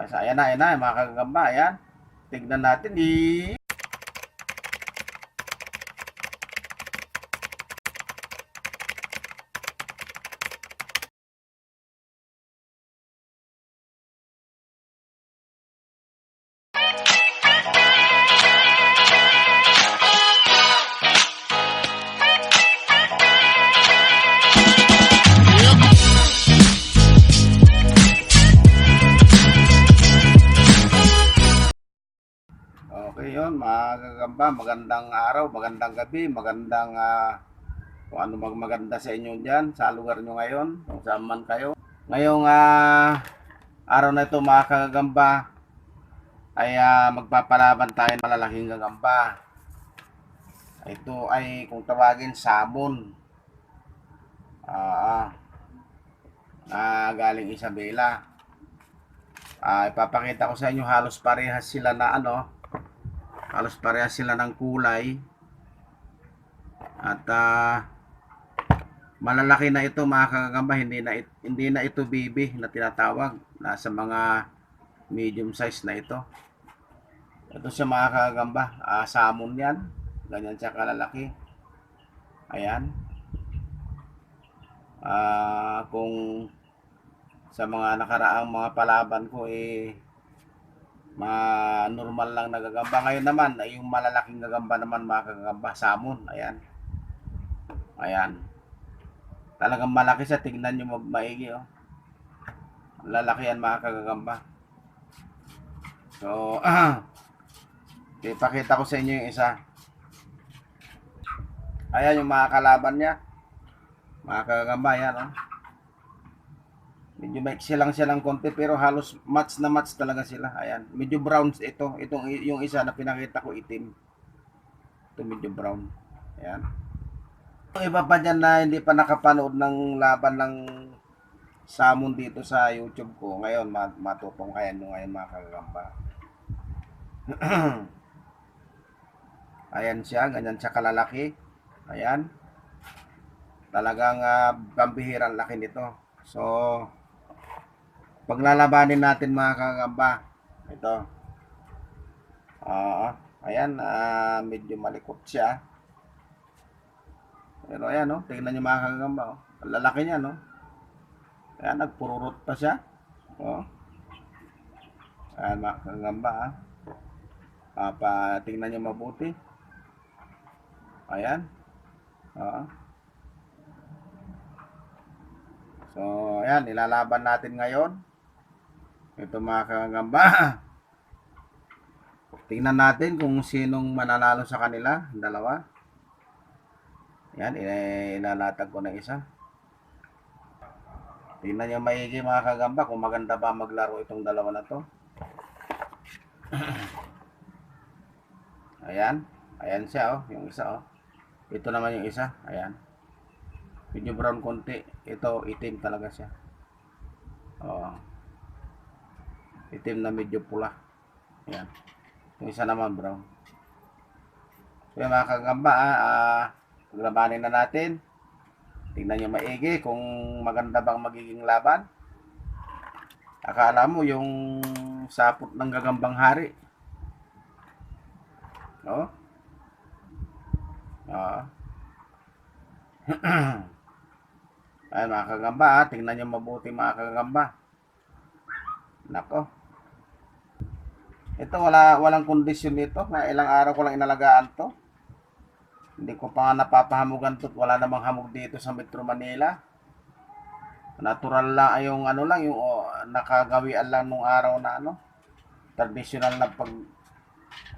Ayan na, mga kagamba, ayan. Tignan natin, Okay yun, mga kagamba, magandang araw, magandang gabi, magandang kung ano maganda sa inyo dyan, sa lugar nyo ngayon, kung saan man kayo. Ngayong araw na ito, mga kagamba, ay magpapalaban tayo ng malalaking gagamba. Ito ay kung tawagin salmon. Galing Isabela. Ipapakita ko sa inyo, halos parehas sila na halos parehas sila ng kulay. At malalaki na ito, mga kagamba, hindi na ito baby na tinatawag. Nasa mga medium size na ito. Ito siya, mga kagamba, salmon yan. Ganyan siya kalalaki. Ayan. Kung sa mga nakaraang mga palaban ko normal lang nagagamba. Ngayon naman ay yung malalaking gagamba naman, mga kagamba, salmon. Ayan. Ayan. Talagang malaki siya, tingnan nyo maigi, oh. Lalaki yan, mga kagagamba. So, ipakita ko sa inyo yung isa. Ayan yung mga kalaban niya, mga kagagamba, yan, oh. Medyo maiksi lang siya ng konti, pero halos match na match talaga sila. Ayan, medyo brown ito. Yung isa na pinakita ko, itim. Ito medyo brown. Ayan. Yung iba pa dyan na hindi pa nakapanood ng laban ng salmon dito sa YouTube ko, ngayon matutungkayan nyo ngayon, mga kagagamba. Ayan siya, ganyan siya kalalaki. Ayan. Talagang pambihirang laki nito. So, paglalabanin natin, mga kagamba, ito. Ayan, medyo malikot siya. Pero ayan, oh, tingnan niyo, mga kagamba, oh. Lalaki niya, no? Ayan, nagpururot pa siya. Oh. Ayan, mga kagamba, tingnan niyo mabuti. Ayan. So, ayan, ilalaban natin ngayon. Ito, mga kagamba. Tingnan natin kung sinong mananalo sa kanila, dalawa. Ayan, ilalatag ko na isa. Tingnan nyo maigi, mga kagamba, kung maganda ba maglaro itong dalawa na to. Ayan. Ayan siya, oh. Yung isa, oh. Ito naman yung isa. Ayan. Medyo brown konti. Ito, itim talaga siya. Oh. Itim na medyo pula. Ayan. Yung isa naman brown. So, yung mga kagamba, paglabanin na natin. Tingnan nyo maigi kung maganda bang magiging laban. Akala mo yung sapot ng gagambang hari. Oh. Ay, mga kagamba, tingnan nyo mabuti, mga kagamba. Nako. Ito, walang kondisyon nito. Na ilang araw ko lang inalagaan to. Hindi ko pa nga napapahamugan to. Wala namang hamog dito sa Metro Manila. Natural lang, yung yung nakagawian lang nung araw na traditional na pag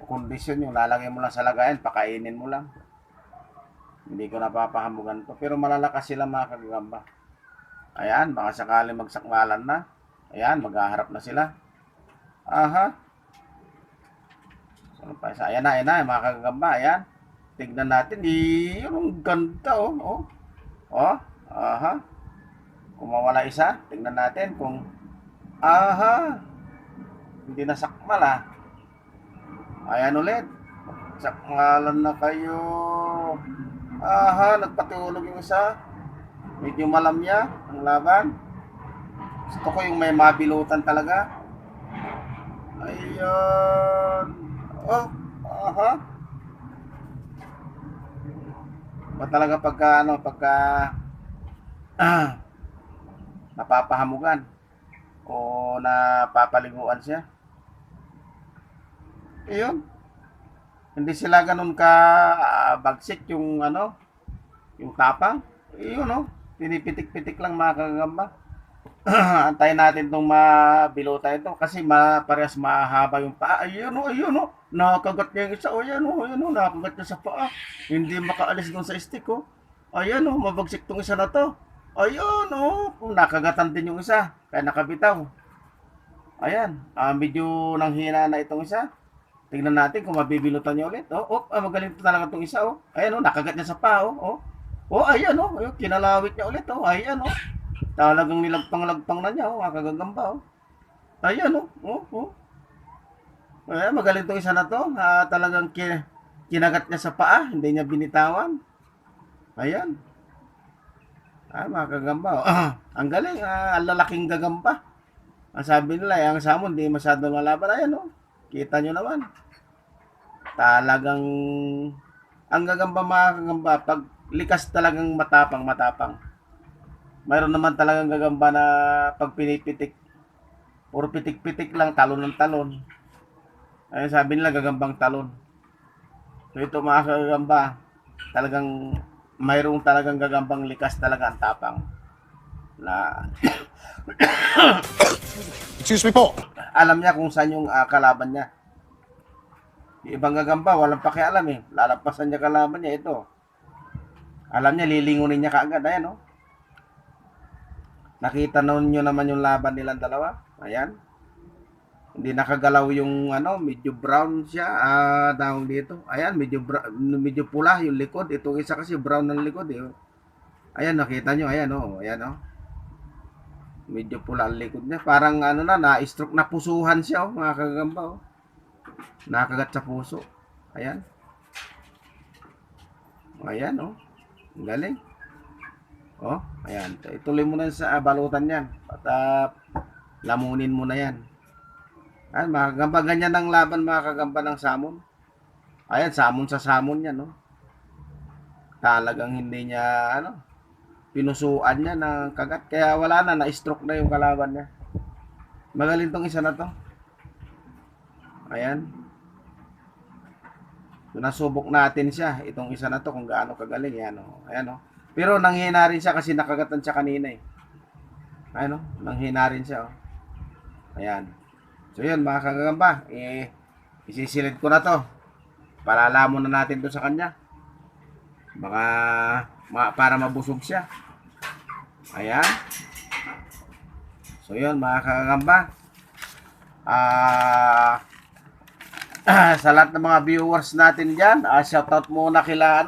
kondisyon, yung lalagay mo lang sa lagayan, pakainin mo lang. Hindi ko napapahamugan to. Pero malalakas sila, mga kagamba. Ayan, baka sakali magsakmalan na. Ayan, maghaharap na sila. Aha. So, ayan na, mga kagamba. Ayan. Tignan natin. Yung ganda, oh. Aha. Kung mawala isa, tignan natin kung hindi na sakmal, Ayan ulit. Sakmalan na kayo. Nagpatulog yung isa. Medyo malamya ang laban. Gusto ko yung may mabilutan talaga. Ayun. Oh, aha. Ba talaga pagka ano, pagka ah, napapahamugan o napapaliguan siya. Ayun. Hindi sila ganun ka bagsik yung ano, yung tapang. Ayun oh. Pinipitik-pitik lang mga kagamba. Antayin natin itong mabilutan ito kasi parehas mahaba yung paa. Ayun o. Nakagat niya yung isa. Ayun o. Nakagat niya sa paa. Hindi makaalis dun sa stick o. Ayan o. Mabagsik tong isa na to. Ayun o. Nakagatan din yung isa. Kaya nakabitaw. Ayan. Medyo nanghina na itong isa. Tingnan natin kung mabibilutan niya ulit. Magaling talaga itong isa o. Ayan o. Nakagat niya sa paa o. Ayan o. Ayun, kinalawit niya ulit o. Ayan o. Talagang nilagpang-lagpang na niya, mga kagagamba, Ayan, Ayan, magaling tong isa na to. Talagang kinagat niya sa paa, hindi niya binitawan. Ayan. Mga kagamba, ang galing, ang lalaking gagamba. Ang sabi nila, ang samon, di masyadong lalaban. Ayan, kita nyo naman. Talagang, ang gagamba, mga kagamba, pag likas talagang matapang. Mayroon naman talagang gagamba na pag pinipitik, puro pitik-pitik lang, talon ng talon. Ayun sabi nila gagambang talon. So ito mga gagamba, talagang mayroong talagang gagambang likas talaga ang tapang. Na Excuse me po. alam niya kung saan yung kalaban niya. Yung ibang gagamba, walang pakialam eh. Lalampasan niya kalaban niya ito. Alam niya, lilingunin niya kaagad. Ayan Nakita nyo naman yung laban nilang dalawa. Ayan. Hindi nakagalaw yung ano, medyo brown siya, tawag dito. Ayan, medyo pula yung likod. Itong isa kasi brown ng likod eh. Ayan, nakita nyo, ayan. Medyo pula ang likod niya. Parang ano na-stroke na pusuhan siya mga kagamba Nakagat sa puso. Ayan. Ayan Ang galing. Ayan. Ituloy mo na sa balutan yan. At lamunin mo na yan. Ayan, mga kagamba, ganyan ang laban mga kagamba ng samon. Ayan, samon sa samon yan, Talagang hindi niya, pinusuan niya ng kagat. Kaya wala na-stroke na yung kalaban niya. Magaling tong isa na to. Ayan. So, nasubok natin siya, itong isa na to, kung gaano kagaling. Ayan, Pero nanghina rin siya kasi nakagatan siya kanina eh. Ayan, nanghina rin siya, Ayan. So yun mga kagagamba, isisilid ko na to. Palalamon na natin to sa kanya. Baka para mabusog siya. Ayan. So yun mga kagagamba. Sa lahat ng mga viewers natin dyan, shoutout muna kila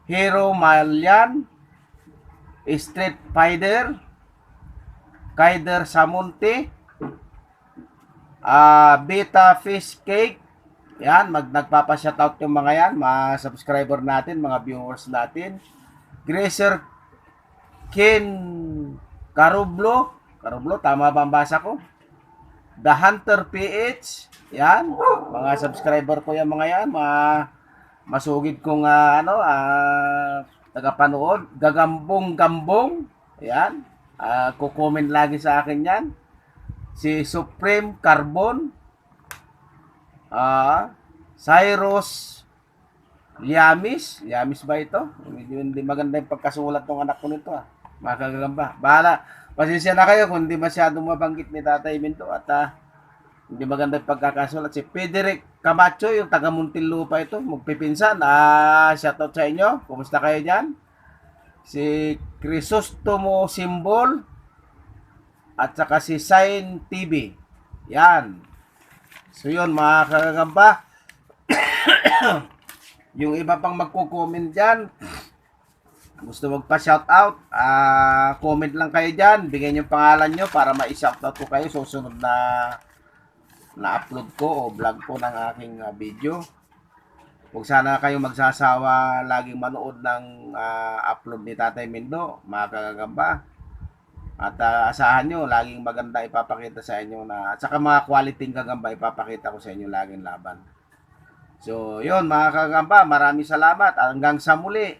Hero Malian, Street Fighter, Kaider Samunti, Beta Fish Cake. Yan, nagpapa-shoutout yung mga yan, mga subscriber natin, mga viewers natin. Gracer Ken Carublo, tama ba ang basa ko? The Hunter PH, yan, mga subscriber ko yan mga yan, mga masugid kong tagapanood. Gagambong-gambong, yan, kukomment lagi sa akin yan. Si Supreme Carbon, Cyrus Yamis ba ito? Hindi maganda yung pagkasulat ng anak ko nito mga kagagamba. Pasensya na kayo kung hindi masyadong mabanggit ni Tatay Minto at hindi maganda yung pagkakasulat. Si Frederick Camacho, yung taga Muntinlupa ito, magpipinsan. Shoutout sa inyo. Kumusta kayo dyan? Si Crisostomo Symbol at saka si Sign TV. Yan. So yun mga kagagamba. Yung iba pang magko-comment dyan, gusto magpa-shoutout, comment lang kayo dyan, bigyan yung pangalan nyo para ma-shoutout ko kayo susunod na upload ko o vlog ko ng aking video. Huwag sana kayong magsasawa laging manood ng upload ni Tatay Mindo, mga kagagamba. At asahan nyo, laging maganda ipapakita sa inyo na, at saka mga quality gagamba ipapakita ko sa inyo laging laban. So, yun mga kagamba, maraming salamat. Hanggang sa muli.